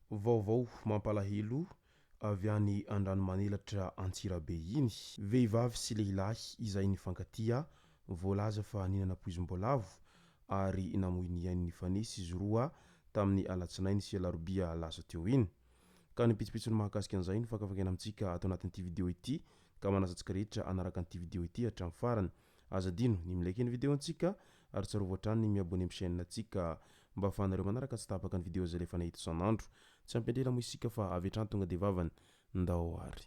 Vaovao mampalahelo avy any Andranomanelatra Antsirabe iny. Vehivavy sy lehilahy izay nifankatia voalaza fa nihinana poizim-boalavo ary namoy ny ainy nifanesy izy roa tamin'ny alatsinainy sy alarobia lasa teo iny. Ka ny pitsopitsony mahakasika an'izay no fakafakaina amintsika ato anatin'ity video ity ka manasa antsika rehetra hanaraka an'ity video ity hatramin'ny farany. Aza adino ny mi-like ny video antsika ary tsarovy hatrany ny mi-abonner amin'ny chaîne antsika mba afahanareo manaraka tsy tapaka ny video izay alefanay eto isan'andro. Tsy ampy andrela moa isika fa avy hatrany tonga dia vavany. Ndao ary.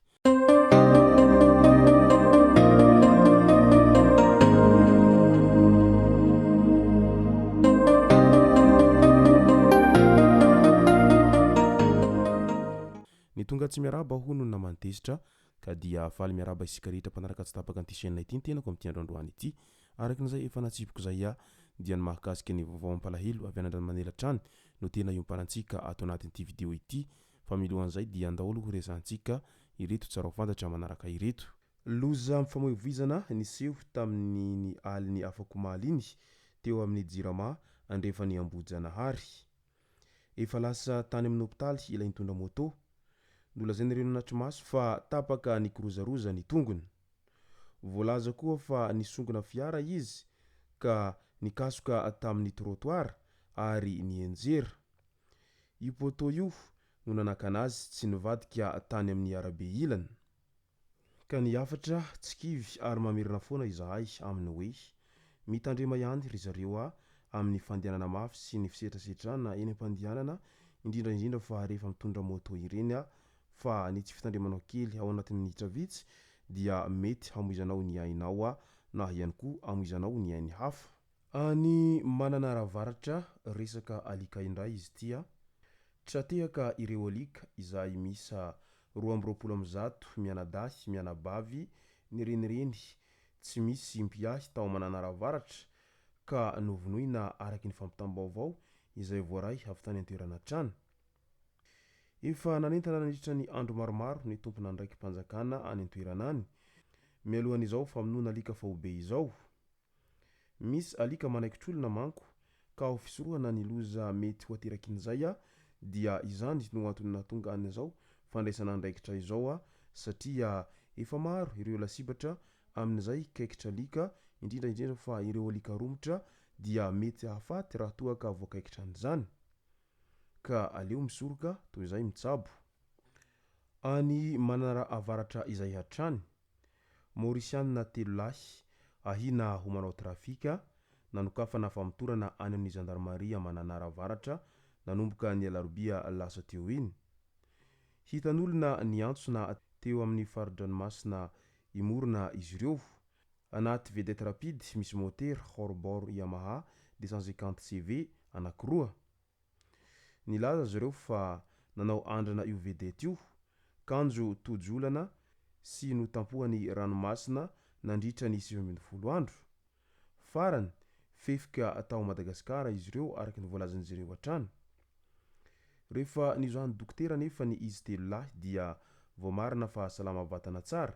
Ny tonga tsy miarahaba hono ny naman'i Tezitra ka dia faly miarahaba isika rehetra mpanaraka tsy tapaka an'ity chaîne ity ny tenako amin'ity andro androany ity. Araka izay efa natsipiko izay aho dia ny mahakasika ny vaovao mampalahelo avy any Andranomanelatra hatrany no tena iompanantsika ato anatin'ity vidéo ity fa milohan'izay dia andao aloha horesahantsika ireto tsara ho fantatra manaraka ireto. Lozam-pifamoivoizana niseho tamin'iny alin'ny afakomaly iny teo amin'ny Jirama andrefan'i Ambohijanahary. Efa lasa tany amin'ny hopitaly ilay nitondra moto. Nolazain'ireo nanatri-maso fa tapaka nikirozaroza ny tongony. Voalaza koa fa nisongona fiara izy ka nikasoka tamin'ny trottoir ary nianjera. Io poteau io no nanakana azy tsy nivadika tany amin'ny arabe ilany. Ka ny hafatra, tsy kivy ary mamerina foana izahay amin'ny hoe, mitandrema ihany ry zareo a, amin'ny fandehanana mafy sy ny fisetrasetrana eny am-pandehanana, indrindra indrindra fa rehefa mitondra moto ireny a, fa ny tsy fitandremanao kely ao anatin'ny minitra vitsy dia mety hamoizanao ny ainao a, na ihany koa hamoizanao ny ain'ny hafa. Any Mananara Avaratra, resaka alika indray izy ity a! Tra-tehaka ireo alika izay miisa 122 mianadahy mianabavy nirenireny tsy misy mpiahy tao Mananara Avaratra ka novonoina araky ny fampitam-baovao izay voaray avy tany an-toerana hatrany. Efa nanentana nandritra ny andro maromaro ny tompon'andraiki-panjakana any an-toerana any mialohan'izao famonoana alika faobe izao. Misy alika manaikitr'olona manko ka ho fisorohana ny loza mety ho aterakin'izay dia izany no antony nahatonga an'izao fandraisana andraikitra izao satria efa maro ireo lasibatra amin'izay kaikitra alika indrindra indrindra fa ireo alika romotra dia mety hahafaty raha toa ka voakaikitra an'izany ka aleo misoroka toy izay mitsabo any Mananara Avaratra izay hatrany. Maorisianina telo lahy ahiana ho manao trafika, nanokafana famotorana any amin'ny zandarimaria Mananara Avaratra nanomboka ny alarobia lasa teo iny. Hitan'olona niantsona teo amin'ny fari-dranomasina Imorona izy ireo, anaty vedette rapide misy motera hors-bord Yamaha 250 CV anankiroa. Nilaza izy ireo fa nanao andrana io vedette io, kanjo tojo olana sy notampohany ranomasina nandritra ny 19 andro. Farany, fefika tao Madagasikara izy ireo araka ny voalazan'izy ireo hatrany. Rehefa nizohan'ny dokotera anefa ny izy telo lahy dia voamarina fa salama vatana tsara.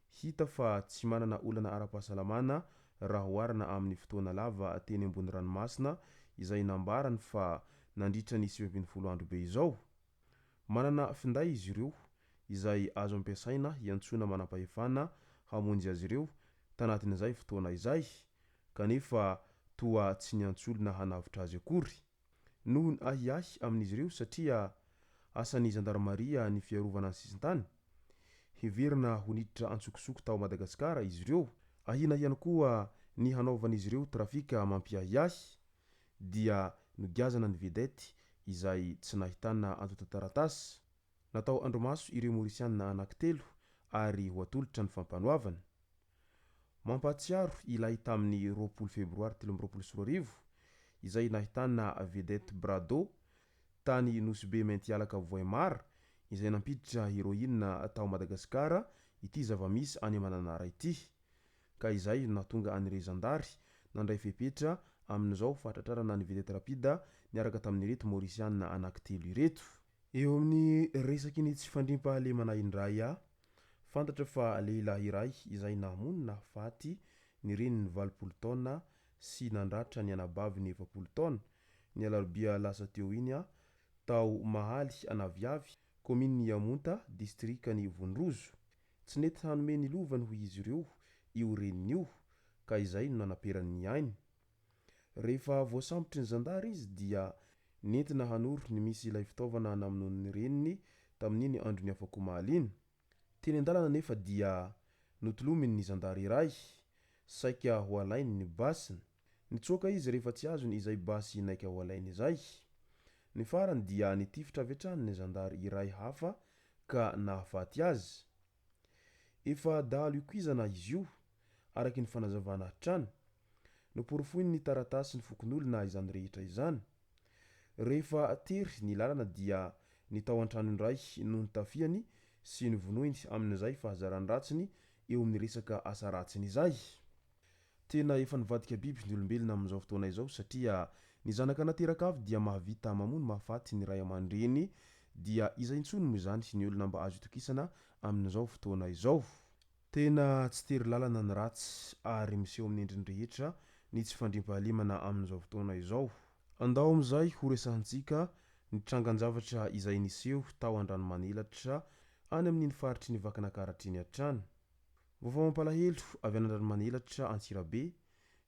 Hita fa tsy manana olana ara-pahasalamana raha oharina amin'ny fotoana lava teny ambony ranomasina izay nambarany fa nandritra ny 19 andro be izao. Manana finday izy ireo izay azo ampiasaina hiantsoana manampahefana hamonjy azy ireo tanatin'izay fotoana izay kanefa toa tsy niantso olona hanavotra azy akory. Noho ny ahiahy amin'izy ireo satria asan'ny zandarimaria ny fiarovana ny sisintany, heverina ho niditra antsokosoko tao Madagasikara izy ireo. Ahiana ihany koa ny hanaovan'izy ireo trafika mampiahiahy, dia nogiazana ny vedette izay tsy nahitana antontan-taratasy. Natao andrimaso ireo Maorisianina anankitelo ary ho atolotra ny fampanoavana. Mampahatsiaro ilay tamin'ny 20 febroary 2023 izay nahitana vedette Brado tany Nosy Be Maintialaka Vohemar izay nampiditra heroine tao Madagasikara ity zava-misy any Mananara ity ka izay no nahatonga an'ireo zandary nandray fepetra amin'izao fahatratrarana ny vedette rapide. niaraka tamin'ireto Maorisianina anankitelo ireto. Eo amin'ny resaky ny tsy fandriampahalemana indray, fantatra fa lehilahy iray izay namono nahafaty ny reniny 80 taona sy nandratra ny anabaviny 40 taona, ny alarobia lasa teo iny, tao Mahaly Anaviavy, kaominin'i Iamonta, distrikan'i Vonrozo. Tsy nety hanome ny lovany hoy izy ireo io reniny io ka izay no nanaperany ny ainy. Rehefa voasambotry ny zandary izy dia nentina hanoro ny misy ilay fitaovana namonoany ny reniny tamin'iny andron'ny afak'omaly iny. Teny an-dalana anefa dia notolominy ny zandary iray, saika ho alainy ny basiny. Nitsoaka izy rehefa tsy azony izay basy naika ho alainy izay. Ny farany dia nitifitra avy hatrany ny zandary iray hafa ka nahafaty azy. Efa dahalo ikoizana izy io, araka ny fanazavana hatrany. Noporofoin'ny taratasin'ny fokonolona izany rehetra izany. Rehefa tery ny lalana dia ny tao an-trano indray no nitafiany sy novonoiny amin'izay fahazaran-dratsiny eo amin'ny resaka asa ratsiny izay. Tena efa nivadika biby ny olombelona amin'izao fotoana izao satria ny zanaka nateraka avy dia mahavita mamono mahafaty ny ray aman-dreny dia iza intsony moa izany ny olona mba azo itokisana amin'izao fotoana izao. Tena tsy tery lalana ny ratsy ary miseho amin'ny endriny rehetra ny tsy fandriampahalemana amin'izao fotoana izao. Andao amin'izay ho resahantsika ny trangan-javatra izay niseho tao Andranomanelatra any amin'iny faritry ny Vakinakaratra iny hatrany. Vaovao mampalahelo avy any Andranomanelatra Antsirabe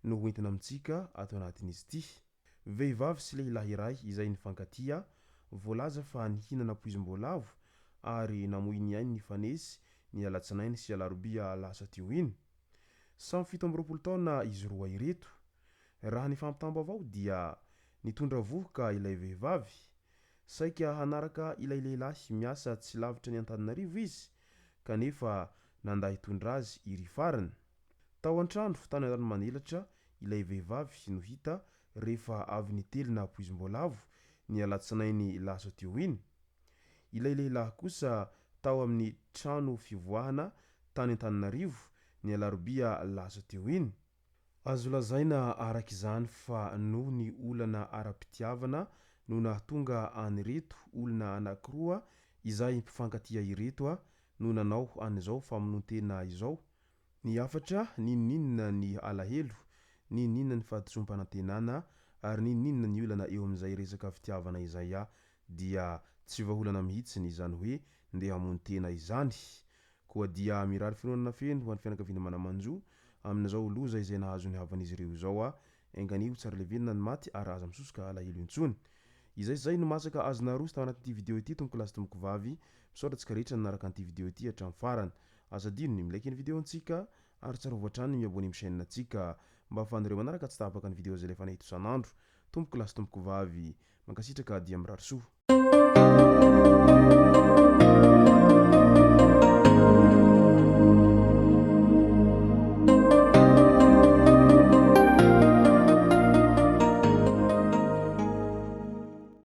no ho entina amintsika ato anatin'izy ity. Vehivavy sy lehilahy iray izay nifankatia, voalaza fa nihinana poizim-boalavo ary namoy ny ainy nifanesy ny alatsinainy sy alarobia lasa teo iny. Samy 27 taona izy roa ireto. Raha ny fampitam-baovao dia nitondra vohoka ilay vehivavy. Saika hanaraka ilay lehilahy miasa tsy lavitra ny Antananarivo izy kanefa nanda hitondra azy iry farany. Tao an-trano tany Andranomanelatra ilay vehivavy no hita rehefa avy nitelina poizim-boalavo ny alatsinainy lasa teo iny. Ilay lehilahy kosa tao amin'ny trano fivoahana tany Antananarivo ny alarobia lasa teo iny. Azo lazaina araka izany fa noho ny olana ara-pitiavana no nahatonga an'ireto olona anankiroa izay mpifankatia ireto no nanao an'izao famonoan-tena izao. Ny hafatra, n'inon'inona ny alahelo, n'inon'inona ny fahadisoam-panantenana ary n'inon'inona ny olana eo amin'izay resaka fitiavana izay dia tsy vahaolana mihitsy ny izany hoe ndeha hamono tena izany. Koa dia mirary finoanana feno ho an'ny fianakaviana mana-manjo amin'izao loza izay nahazo ny havan'izy ireo izao aho. Enga anie ho tsara levenina ny maty ary aza misosoka alahelo intsony. Izay sy izay no masaka azo naroso tao anatin'ity video ity tompoko lahy sy tompoko vavy. Misaotra antsika rehetra nanaraka an'ity video ity hatramin'ny farany. Aza adino ny mi-like ny video antsika ary tsarovy hatrany ny mi-abonner amin'ny chaîne antsika mba ahafahanareo manaraka tsy tapaka ny video izay alefanay eto isan'andro. Tompoko lahy sy tompoko vavy. Mankasitraka dia mirary soa.